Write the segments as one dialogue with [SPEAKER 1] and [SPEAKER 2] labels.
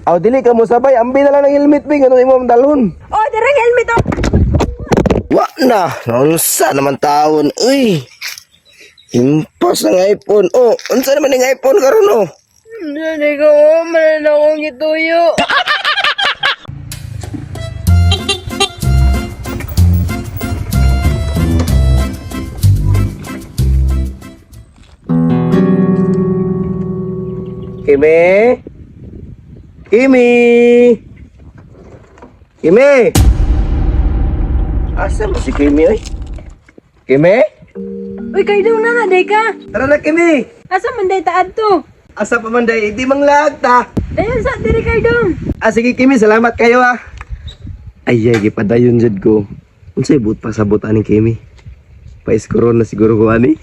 [SPEAKER 1] Aw, dili ka mo sabay, ambi na lang ng helmet bing, ano imo ang dalhon.
[SPEAKER 2] Oh, direng helmet oh.
[SPEAKER 1] Wa na, unsa naman taon, uy. Impas ng iPhone. Oh, unsa naman ning iPhone karon oh?
[SPEAKER 2] Hindi ko man akong gituyo.
[SPEAKER 1] Kimi? Kimi? Kimi? Asa mo si Kimi oy? Kimi?
[SPEAKER 2] Uy, kay daw na na, day ka.
[SPEAKER 1] Tara na Kimi.
[SPEAKER 2] Asa man day taad to?
[SPEAKER 1] Asa pa man day, di manglaag ta.
[SPEAKER 2] Dayon sa diri kay dong.
[SPEAKER 1] Ah, sige Kimi, salamat kayo ah. Ay, ay, gipadayon jud ko. Unsay buot pa sabot ani Kimi? Paiskoron na siguro ko ani.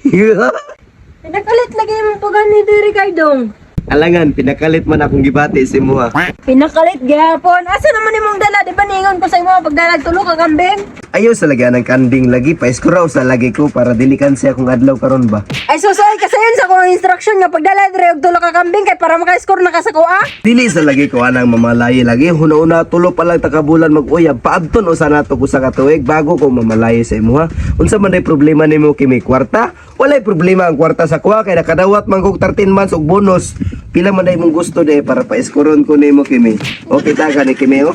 [SPEAKER 2] Pinakalit lagi imong pagani diri kay dong.
[SPEAKER 1] Alangan, pinakalit man akong gibati si Muha.
[SPEAKER 2] Pinakalit gihapon. Asa naman imong dala? Di ba niingon ko sa imo pagdalag tulo ka kambing?
[SPEAKER 1] Ayaw sa lagyan ng kanding lagi, paiskuraw sa lagi ko para dili siya akong adlaw karon ba.
[SPEAKER 2] Ay susoy kasayon sa akong instruction nga pagdala diri og tulo ka kambing kay para maka-score na ka sa kuha.
[SPEAKER 1] Dili sa lagi ko anang mamalaye lagi. Huna-una tulo pa lang takabulan mag-uyab. Paabton usa nato ko sa katuig bago ko mamalaye sa imuha. Unsa man day problema nimo kimi kwarta? Walay problema ang kwarta sa kuha kay nakadawat man kog 13 months og bonus. Pila man day mong gusto day para paiskoron ko nimo kimi. Okay ta ka ni kimi oh.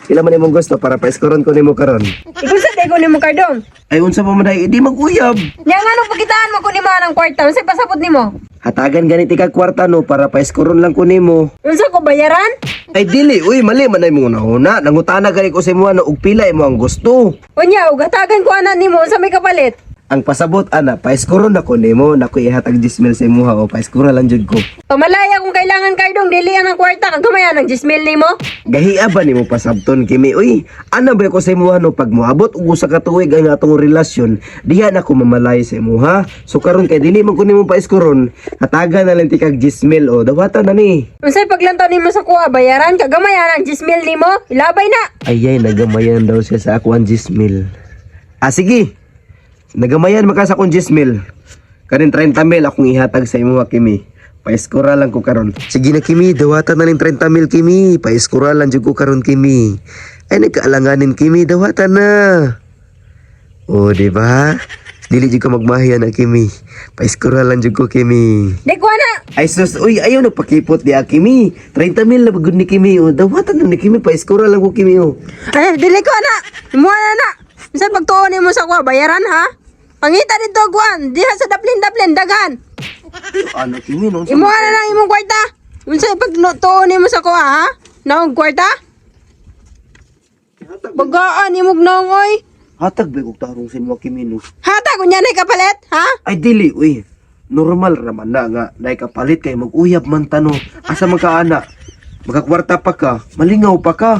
[SPEAKER 1] Pila man imong gusto para paiskoron ko nimo karon.
[SPEAKER 2] Ikaw sa day ko nimo kardong.
[SPEAKER 1] Ay unsa pa man day di mag-uyab.
[SPEAKER 2] Nya nganong pakitaan mo ko nimo ang kwarta? Unsay pasabot nimo?
[SPEAKER 1] Hatagan ganit ka kwarta no para paiskoron lang ko nimo.
[SPEAKER 2] Unsa ko bayaran?
[SPEAKER 1] Ay dili, uy mali man ay mong una. Nangutana gani ko sa imuha no og pila imo ang gusto.
[SPEAKER 2] Unya og hatagan ko ana nimo unsa may kapalit?
[SPEAKER 1] Ang pasabot ana, paiskuro na ko nimo, nako ihatag 10,000 sa imuha o paiskuro lang jud ko.
[SPEAKER 2] Pamalaya kung kailangan kardong dili ang kwarta kag gamay ang 10,000 nimo.
[SPEAKER 1] Gahia ba nimo pasabton kimi? Uy, ana ba ko sa imuha no pag moabot og usa ka tuig ang atong relasyon, diha na ko mamalay sa imuha. So karon kay dili man ko nimo paiskuron, hatagan na lang ti kag 10,000 o dawatan na ni.
[SPEAKER 2] Unsay paglantaw nimo sa kuha bayaran kag gamay ang 10,000 nimo? Ilabay na.
[SPEAKER 1] Ayay, nagamayan daw siya sa ako ang 10,000. Ah, sige. Nagamayan maka sa akong 10,000. Kanin 30,000 akong ihatag sa imuha kimi. Paiskura lang ko karon. Sige na kimi, dawatan na ning 30,000 kimi. Paiskura lang jud ko karon kimi. Ay nagkaalanganin kimi, dawatan na. Oh, di ba? Dili jud ko magmahiya na kimi. Paiskura lang jud ko kimi.
[SPEAKER 2] Di ko na.
[SPEAKER 1] Ay sus, uy, ayaw na pakipot di ah, kimi. 30,000 na bagod ni kimi. Oh, dawatan na ni kimi, paiskura lang ko kimi oh.
[SPEAKER 2] Ay, dili ko na. Imuha na na. Unsay pagtuon nimo sa kuha bayaran ha? Pangita dito kuan, diha sa daplin-daplin daghan.
[SPEAKER 1] Ano kimi no?
[SPEAKER 2] Imuha na lang imong kwarta. Unsay pagtuon nimo sa kuha ha? Naong kwarta? Bagaan imong naong oy.
[SPEAKER 1] Hatag ba kog tarong sa imo kimi no?
[SPEAKER 2] Hata kunya na kapalit ha?
[SPEAKER 1] Ay dili uy. Normal raman na nga nay kapalit kay mag-uyab man tano. Asa man ka ana? Makakwarta pa ka, malingaw pa ka.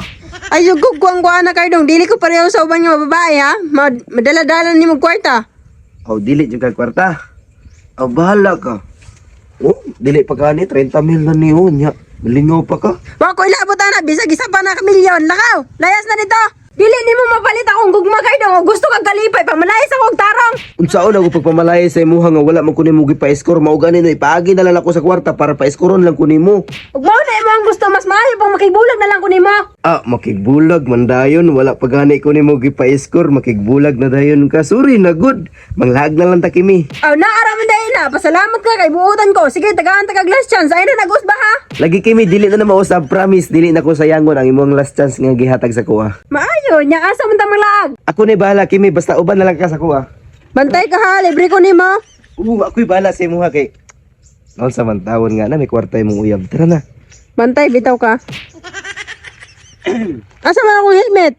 [SPEAKER 2] Ay yugog ko ang kuha na kardong. Dili ko pareho sa uban nga babae ha. Madala-dala nimo kwarta.
[SPEAKER 1] Aw dili jud kag kwarta. Aw bahala ka. Oh, dili pa gani 30 mil na niyo nya. Malingaw pa ka.
[SPEAKER 2] Wa ko ilabot ana bisag isa pa na ka milyon. Lakaw, layas na dito. Dili nimo mapalit akong gugma kardong. O gusto kag kalipay pamalayas ako og tarong.
[SPEAKER 1] Unsaon ako pagpamalaya sa imuha nga wala man ko nimo gipa-score mao gani no ipaagi na lang ako sa kwarta para pa-scoreon lang ko nimo.
[SPEAKER 2] Ug mao na imo ang gusto mas maayo pang makibulag na lang ko nimo.
[SPEAKER 1] Ah, makigbulag man dayon wala pa gani ko nimo gipa-score makigbulag na dayon ka. Sorry na good. Manglaag na lang ta kimi.
[SPEAKER 2] Aw naara man dahil na. Pasalamat ka kay buotan ko. Sige, tagaan ta kag last chance. Ay na nag-usba ha.
[SPEAKER 1] Lagi kimi dili na na mausab, promise dili na ko sayangon ang imong last chance nga gihatag sa kuha.
[SPEAKER 2] Maayo, nya asa man ta manglaag.
[SPEAKER 1] Ako ni bahala kimi basta uban na lang ka sa kuha.
[SPEAKER 2] Bantay ka ha, libre ko nimo.
[SPEAKER 1] Oo, ako'y bahala sa imuha kay Naon sa man tawon nga na may kwarta imong uyab. Tara na.
[SPEAKER 2] Bantay bitaw ka. Asa man akong helmet?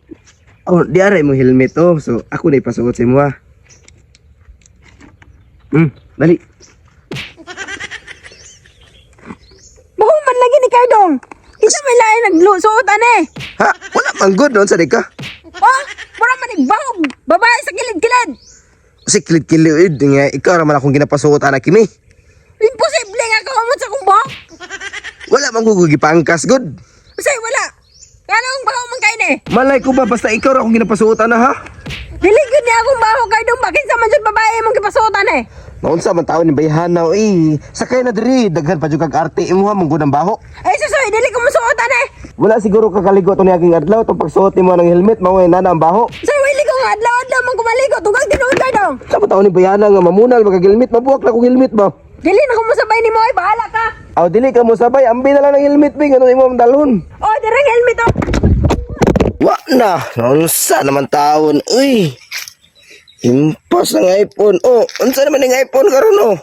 [SPEAKER 1] Oh, di ara imong helmet oh. So ako na ipasuot sa imuha. Dali.
[SPEAKER 2] Baho man lagi ni Cardong. Isa may lain nagsuot ane.
[SPEAKER 1] Ha? Wala man good noon sa di ka.
[SPEAKER 2] Oh, mura man baho babae sa kilid-kilid.
[SPEAKER 1] Si kilid-kilid nga ikaw ra man akong ginapasuot ana kimi.
[SPEAKER 2] Imposible nga kaumot sa kong buhok.
[SPEAKER 1] Wala man ko gipangkas good.
[SPEAKER 2] Usay wala. Kano ang baho man kain eh.
[SPEAKER 1] Malay ko ba basta ikaw ra akong ginapasuot ana ha?
[SPEAKER 2] Dili gyud niya akong baho Cardong bakit sa man jud babae imong gipasuotan eh.
[SPEAKER 1] Naunsa man taon ni bayhana eh. Sakay na diri daghan pa jud kag arte imuha mong gud ang baho.
[SPEAKER 2] Ay susoy dili ko mosuotan eh.
[SPEAKER 1] Wala siguro kakaligo to niaging adlaw tong pagsuot nimo ng helmet mao ngay nana ang baho.
[SPEAKER 2] Sir, wili ko nga adlaw-adlaw man kumaligo. Tugang tinuod kay dong.
[SPEAKER 1] Sa ba taon ni Bayana nga mamunal magag-helmet, mabuwak na kong helmet ba?
[SPEAKER 2] Dili na ko mosabay nimo ay bahala ka.
[SPEAKER 1] Aw dili ka mo sabay, ambi na lang ng helmet bi ngano imo ang dalhon.
[SPEAKER 2] Oh, direng helmet oh.
[SPEAKER 1] Wa na, unsa naman taon, uy. Impas ang iPhone. Oh, unsa naman ang iPhone karon oh?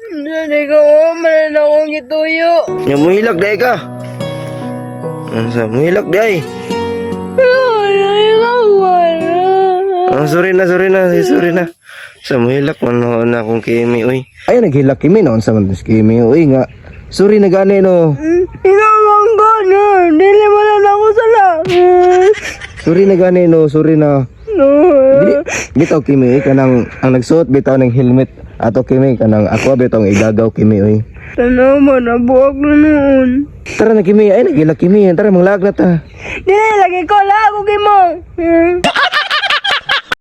[SPEAKER 2] Dili ko man na akong gituyo.
[SPEAKER 1] Nya muhilak dai ka. Unsa muhilak dai? Oh, sorry na, sorry na, sorry na. Sa muhilak man ho na akong Kimi, uy. Ay, naghilak Kimi no, unsa man to si Kimi, uy nga. Sorry na gani no.
[SPEAKER 2] Ikaw ang gano. Dili mo na ako sala.
[SPEAKER 1] Sorry na gani no, sorry na.
[SPEAKER 2] No.
[SPEAKER 1] Dili, bitaw Kimi, uy, kanang ang nagsuot bitaw ng helmet. Ato Kimi, kanang ako bitaw ang igagaw Kimi, uy.
[SPEAKER 2] Tanaw mo na buwag na noon.
[SPEAKER 1] Tara na Kimi, ay naghilak Kimi, tara manglag na ta.
[SPEAKER 2] Dili lagi ko la ako kimo.